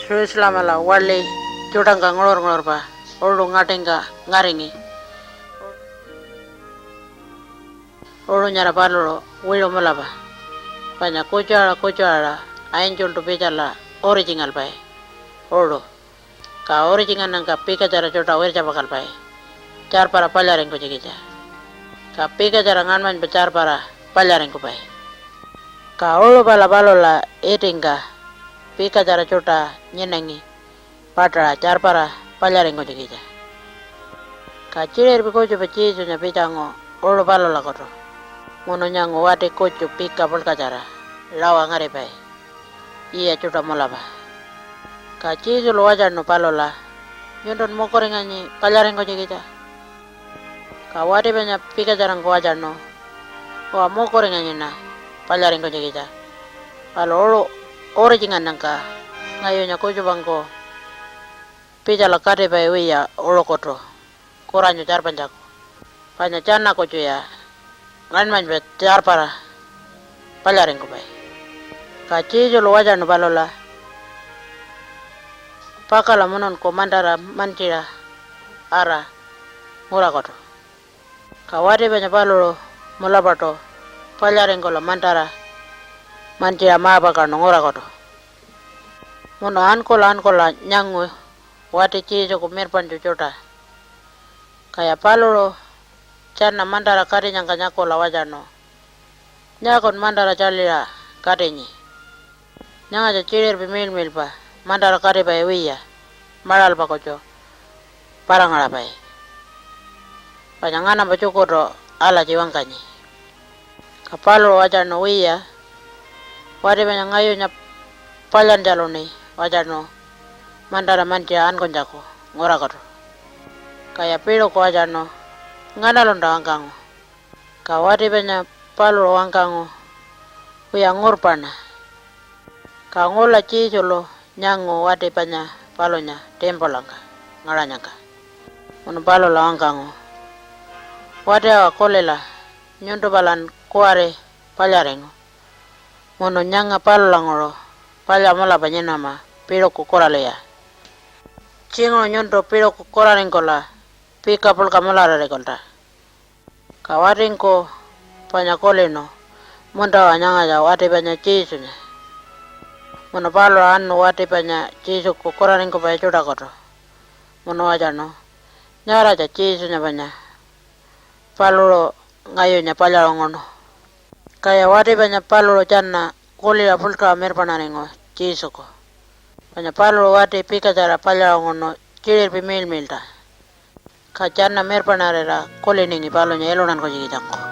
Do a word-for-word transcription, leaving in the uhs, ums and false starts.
Jerusalemala waḻi tjuṯangka nguṟur-nguṟurpa uṟu ngaṯingka ngaringi. Uṟu nyara paluṟu wiṟu mulapa, panya kutju-aṟa kutju-aṟa angeltu pitjala uritjingalpai uṟu. Ka uritjingannyangka pikatjara tjuṯa wirtjapakalpai tjarpara palyaringkunytjikitja. Ka pikatjara ngaṉmanypa tjarpara palyaringkupai. Ka uṟu pala palula itingka pikatjara tjuṯa nyinangi paṯaṟa tjarpara palyaringkunytjikitja. Ka tjiṟirpi kutjupa Jesunya pitjangu uṟu palulakutu munu nyangu wati kutju pika puḻkatjara rawa ngaripai yiya tjuṯa mulapa. Ka Jesulu watjarnu palula, "Nyuntun mukuringanyi palyaringkunytjikitja?" Ka wati panya pikatjarangku watjarnu, "Uwa, mukuringanyiṉa palyaringkunytjikitja, palu uṟu uritjingannyangka ngayunya kutjupangku pitjala katipai wiya uṟukutu kuranyu tjarpanytjaku, panya tjana kutjuya ngaṉmanypa tjarpara palyaringkupai." Ka Jesulu watjarnu palula, "Pakala mununku mantara mantjiṟa ara ngurakutu." Ka wati panya paluṟu mulapaṯu palyaringkula mantara mantjiṟa ma-pakaṉu ngurakutu. Munu ankula ankula nyangu wati Jesuku mirpaṉtju tjuṯa. Kaya paluṟu tjana mantara katinyangka nyakula watjarnu, "Nyaakun mantara tjaḻiṟa katinyi? Nyangatja tjiṟirpi miḻmiḻpa mantara katipai wiya, maṟalpa kutju para-ngaṟapai. Panya nganampa tjukurtu alatji wangkanyi." Ka paluṟu watjarnu, "Wiya, wati panya ngayunya palyantjaluṉi watjarnu mantara mantjiṟa ankunytjaku ngurakutu." Kaya piṟuku watjarnu, "Nganalunta wangkangu?" Ka wati panya paluṟu wangkangu, "Wiya, ngurpaṉa." Ka ngula Jesulu nyangu wati panya palunya timpulangka ngaṟanyangka munu palula wangkangu, "Wati awa kulila, nyuntu palan kuwari palyaringu, munu nyanga palulanguṟu palya mulapa nyinama piṟuku kuraluya. Tjinguṟu nyuntu piṟuku kuraringkula pika puḻka mulararikulta." Ka watingku panya kulinu, "Muntawa nyangatja wati panya Jesunya." Munu paluṟu anu wati panya Jesuku kuraringkupai tjuṯakutu munu watjarnu, "Nyaratja Jesunya panya, paluṟu ngayunya palyaṟunguṉu." Kaya wati panya paluṟu tjana kuliṟa puḻkaṟa mirpaṉaringu Jesuku, panya paluṟu wati pikatjara palyaṟunguṉu tjiṟirpi miḻmiḻṯa. Ka tjana mirpaṉarira kuliningi palunya iluntankunytjikitjangku.